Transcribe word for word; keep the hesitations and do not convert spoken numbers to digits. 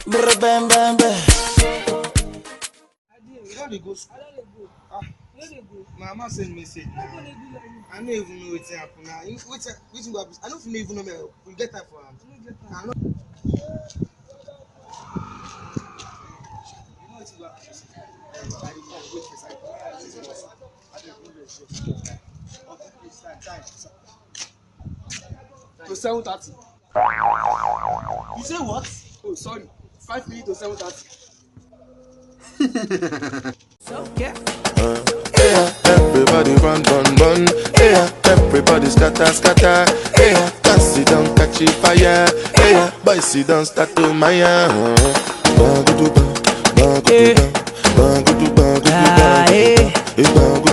Brr, bam, bam, bam. You don dey go school? Ah, my mama send message now. I no even know wetin happen now. Wetin wetin go happen? I no fit even know me. We get time for am. I no. You know wetin go happen? I dey come, wait first. I dey come. I dey come. Time, time. To seven thirty. You say what? Oh, sorry. Five minutes to seven thirty. Hey, yeah, everybody run, run, run. Hey, yeah, everybody scatter, scatter. Hey, yeah, cause it don't catch a fire. Hey, yeah, boys, it don't start to mire. Huh? Bang, do, bang, bang, do, bang, bang, do, bang, do, bang, do, bang. Hey, bang,